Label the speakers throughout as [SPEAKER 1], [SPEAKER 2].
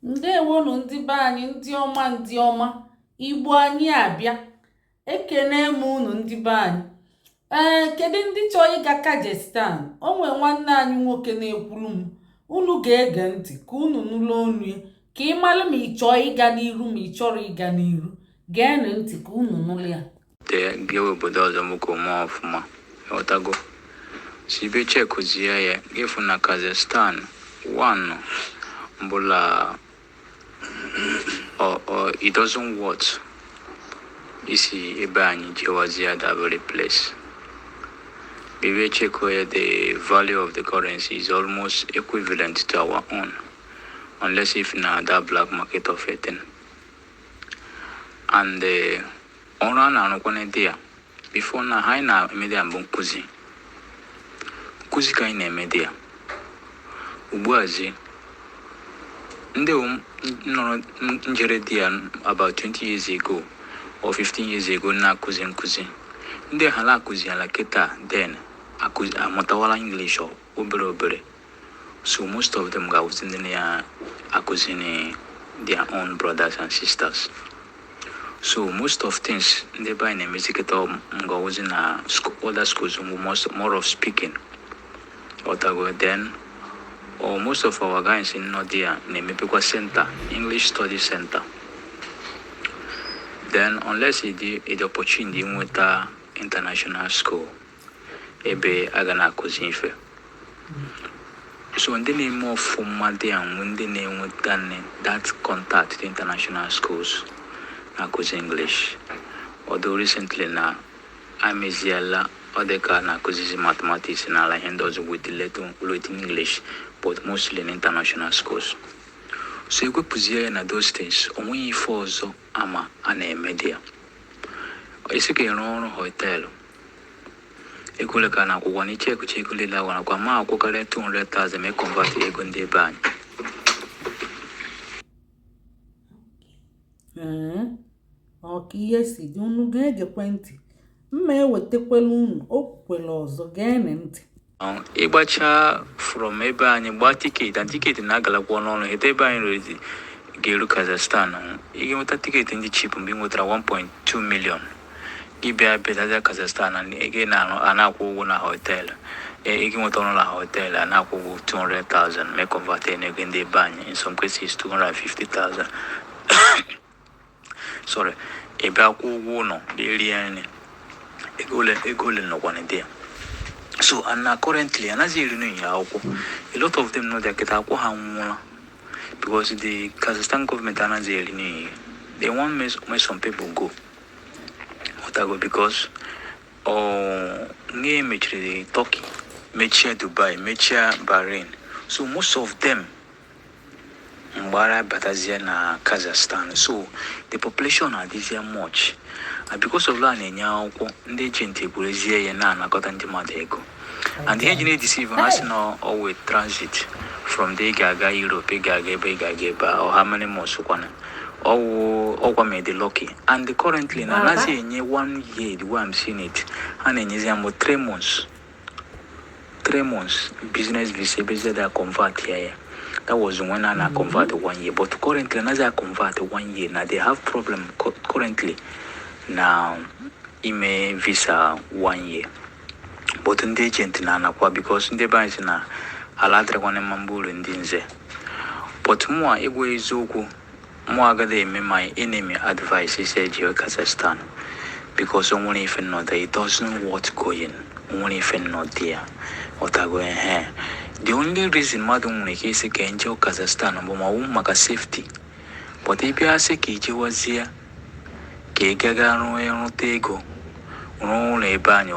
[SPEAKER 1] Ndewonu ndị be anyị, ndị ọma, ndị ọma Igbo anyị abịa. Ekene m unu, ndị be anyị. Ee, kedu ndị chọrọ ịga Kazakhstan? O nwee nwanne anyị nwoke na-ekwuru m. Unu ga-ege ntị ka unu nụrụ onu ya, ka ị mara ma ị chọọ ịga n'iru, ma ị chọrọ ịga n'iru. Geenụ ntị ka unu nụrụ ya.
[SPEAKER 2] Gawa obodo ọzọ bụ ka ome ọfụma, ghọtago. Si ibe chekuzie ya, ịfụ na Kazakhstan one mbụla ọ it doesn't worth isi ebe anyị jewazie that very place. Ibe cheko ya, the value of the currency is almost equivalent to our own, unless if na that black market of a thing. And ọrụ a na-arụkwa n'ede ya before na ha anyị na-emede ya mbụ, nkụzi nkụzi ka anyị na-emede ya. Ugbuazi ndị nọrọ njere dị ya about 20 years ago or 15 years ago na-akụzi nkụzi, ndị ha na-akụzi ala kịta, then akụzi amụtawala English obere obere. So most of them ga-awụzi ndị na-akụzi their own brothers and sisters. So most of things ndị ebe anyị na-emezi kịta ga-awụzi na other schools bụ more of speaking, ọtago. Then or most of our guys nọ there na-emepekwa center, English study center. Then unless ị dị opportunity inweta international school ebe a ga na-akụzi ife. So ndị na-eme ọfụma dị anwụ, ndị na-enweta that contact to international schools na-akụzi English. Although recently na ameziela, ọ dị ka na-akụzizi mathematics n'ala ihe ndị ọzọ with little with English, but mostly in international schools. So ewepụzie ya na those things, o nweghị ife ọzọ ama a na-eme dị ya. Isi ka ịrụ ọrụ hotel, ego ole ka a na-akwụkwọ na ichekucha ego niile agwara akwa ma akwụkarịa 200,000 ma convert ego ndị ebe anyị.
[SPEAKER 1] Ee, ọ ka ihe si dị. Unu ga-egekwe ntị, mma ewetakwala unu o kwukwere ọzọ. Geenụ ntị.
[SPEAKER 2] Ịgbacha from ebe anyị gbaa ticket, and ticket na-agalakwa ọnụ ọnụ heta ebe anyị rere ga-eru Kazakhstan, ị ga-enweta ticket ndị cheap mgbe ị nwetara 1.2 million. Gị bịa bịazaza Kazakhstan na ị na-arụ, a na-akwụ ụgwọ na hotel, ị ga-enweta ọrụ na hotel, a na-akwụ ụgwọ 200,000 ma convert ya n'ego ndị ebe anyị, in some cases 250,000, sorry. Ị bịa kwụ ụgwọ ụlọ, bịa rie nri, ego ole nọkwa na dị ya. So and na currently anaghị eri n'inye akwụkwọ. A lot of them nọ there kịta, akwụkwọ ha nwụọla because the Kazakhstan government anaghị eri n'inye. They want make some people go, Otago, because oh, nge mechiri Turkey, mechie Dubai, mechie Bahrain. So most of them mgbara batazie na Kazakhstan. So the population adịzie much, and because of that na-enye akwụkwọ, ndị agent egwurezie ya na-anakọta ndị mmadụ ego. And ihe ji na-edeceive ha sị na ọ transit from there, ị ga-aga Europe, ị ga-aga ebe ị ga-aga ebe a, or how many months kwana ọwụ ọkwa ma dị lucky. And currently na anaghị enye one year. The way I'm seeing it, ha na-enyezi ya mbụ 3 months, 3 months business visa, ebezie da convert ya. That was when a na convert one year, but currently anaghị a convert one year. Na they have problem currently na ime visa one year, but ndị agent na-anakwa because ndị be anyị sị na ala adịrịkwana mma mgbe uru ndị nze. But mụa, ịgwa eziokwu, mụ agaghị eme my enemy advice isi eji Kazakhstan, because o nwere ife nnọdụ, it doesn't worth going. O nwere ife nnọdụ ya, ọtago. Ehe, the only reason mmadụ nwere ike isi ka nje Kazakhstan bụ ma ọ bụ maka safety. But ị bịa sị ka ijewazie ka ị gaga rụọ rụta ego, rụọ ụlọ ebe anyị,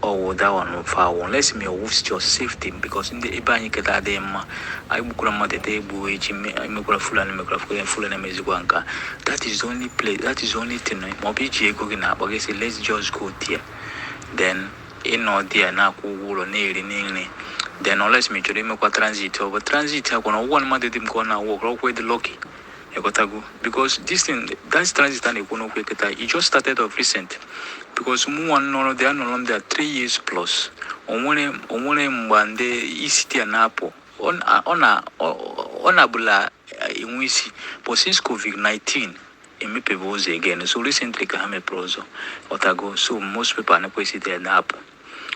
[SPEAKER 2] ọwụ that one foul, unless me owu just safety, because ndị ebe anyị keta adịghị mma. Anyị gbukwara mmadụ ete egbu echi, emekwara Fulani, mekwara Fulani, emezikwa nka. That is the only place, that is the only thing. Ma ọ bụ iji ego gị na-akpa gị sị, "Let's just go there." Then ịnọ there na-akwụ ụgwọ ụlọ, na-eri nri. Then unless ma ị chọrọ imekwa transit, ọ bụ transit akwa na ụgwọ mmadụ dị m ka ọ na-awụ ọkwa dị lucky, ịghọtago, because this thing, that transit a na-ekwu n'okwu kịta, it just started of recent, because mụnwa nọrọ there, anọrọ m there 3 years plus. Onwere mgbe ndị isi ya na-apụ, ọ na ọ na-abụla. Enwe isi. But since COVID-19 emepebe ụzọ again, so recently ka ha mepere ụzọ, ọtago. So most people anakwesị there na-apụ,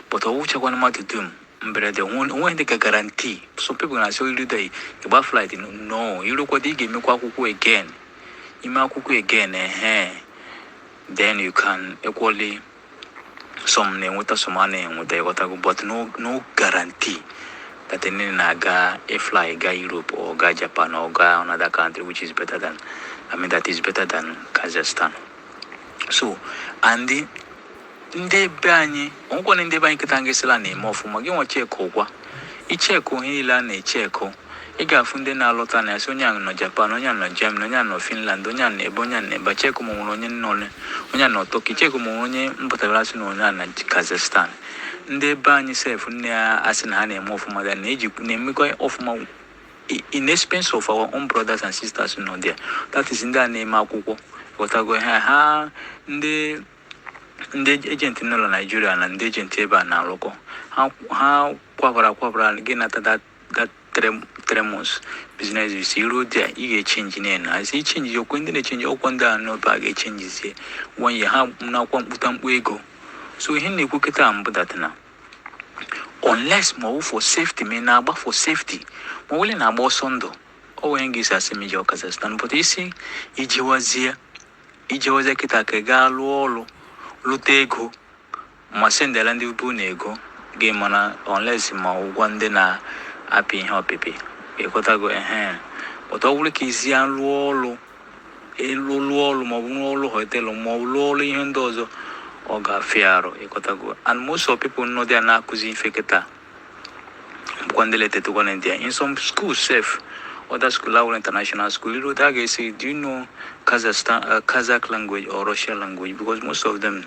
[SPEAKER 2] but ọ wụchakwana mmadụ dum mberede onwe dị ka guarantee. Some people na-asị iru there ịgba flight. No, irukwado, ị ga-emekwa akwụkwọ again, ime akwụkwọ again, ehe, then you can equally, some na-enweta, some a na-enweta, ịghọtago? But no guarantee that ndị na-aga fly ga Europe or ga Japan or ga another country which is better than, I mean, that is better than Kazakhstan. So and ndị be anyị onwekwana, ndị be anyị kịta ngesịla na-eme ọfụma. Gị nwa check ụkwa, icheck ihe niile a na-echeck, ị ga-afụ ndị na-alọta na asị onye a nọ Japan, onye a nọ Germany, onye a nọ Finland, onye a nọ ebe, onye a nọ ebe. Check ma nwere onye nọ, onye a nọ Turkey, check ma nwere onye mpụtara asị na onye a na Kazakhstan. Ndị be anyị sef nne asị na ha na-eme ọfụma da na-eji na-emekwa ọfụma in expense of our own brothers and sisters nọ there. That is ndị a na-eme akwụkwọ, ghọtago? Ha ndị agent nọ na Nigeria na ndị agent ebe a na-arụkọ, ha kwabara gị nata that 3 months business visa. Iruo there, ị ga-echange na asị ichange okwe, ndị na-echange ọkwa, ndị a n'obe a ga-echangezie one year, ha nakwa mkputa mkpu ego. So ihe m na-ekwu kịta mbụ that na unless ma ọ bụ for safety, ma ị na-agba for safety, ma ọ bụrụ na-agba ọsọ ndụ, o nwere ga esi asị m ije Kazakhstan. But isi ijewazie kịta ka ị gaa lụọ ọrụ, lụta ego, ma sendela ndị bụ na ego gị, mana unless ma ụgwọ ndị na-apị ihe ọpịpị, ịghọtago? Ehe, but ọ bụrụ ka isi ya lụọ ọrụ, elu lụọ ọrụ, ma ọ bụ rụọ ọrụ hotel, ma ọ bụ lụọ ọrụ ihe ndị ọzọ, ọ ga-afịa arụ, ịghọtago? And most of people nọ there na-akụzi ife kịta bụkwa ndị letetekwa na there in some schools sef, other school awụrụ international school, iru a ga-esi, "Do you know Kazakhstan, Kazakh language or Russian language?" Because most of them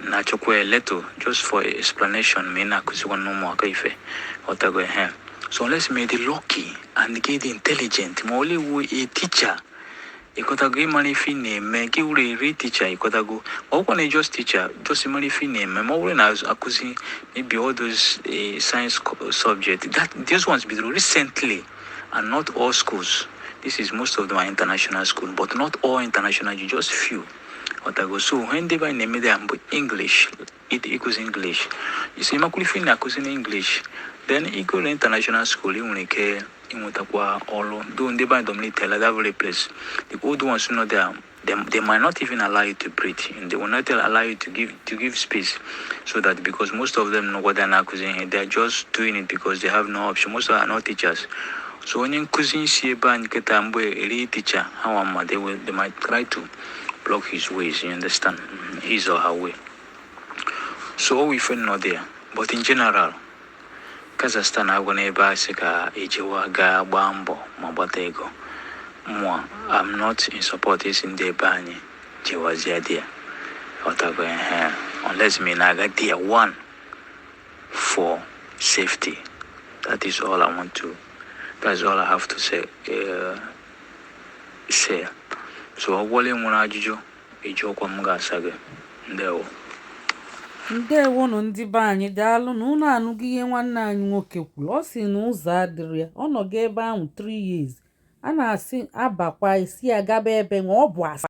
[SPEAKER 2] na-achọkwa a little just for explanation ma ị na-akụzikwa n'ụmụaka ife, ghọtago? Ehe, so unless may dị lucky and get intelligent, ma only wu a teacher, ịghọtago, ịmara ife ị na-eme, gị wuru a real teacher, ịghọtago? Ma ọ bụkwa na just teacher, just ịmara ife ị na-eme, ma ọ bụrụ na akụzi maybe all those science subject that these ones bidoro recently, and not all schools. This is, most of them are international school, but not all international, you just few, ghọtago? So when ndị be anyị na-eme there mbụ English, it ịkụzi English, you see, ịmakwuru ife ị na-akụzi na English, then ịgo na international school, ị nwere ike ịnwetakwa ọrụ. Though ndị be anyị dominate that very place, the old ones nọ there, they might not even allow you to breathe, and they will not allow you to give space, so that because most of them know what they're na-akụzi ihe, they are just doing it because they have no option. Most of them are not teachers. So onye nkụzi isi ebe anyị kịta mgbe eri teacher ha nwa mma, they might try to block his ways, you understand? His or her way. So all we feel not there. But in general, Kazakhstan agwa n'ebe a sị ka ejewa gaa gbaa mbọ ma gbata ego. Mụa, I'm not in support isi ndị ebe anyị jewazie there, ghọtago? Ehe, unless me na-aga there one for safety. That is all I want to, that's all I have to say. Say so ọ gwọla nwere ajụjụ ịjụọkwa, m ga-asa gị. Ndewo.
[SPEAKER 1] Ndewonụ ndị be anyị, daalụ na unu anụgo ihe nwanne anyị nwoke kwuru. Ọ sị na ụzọ adịrị ya, ọ nọgo ebe ahụ 3 years, a na-asị abakwa isi ya gaba ebe nwa ọ bụ asa.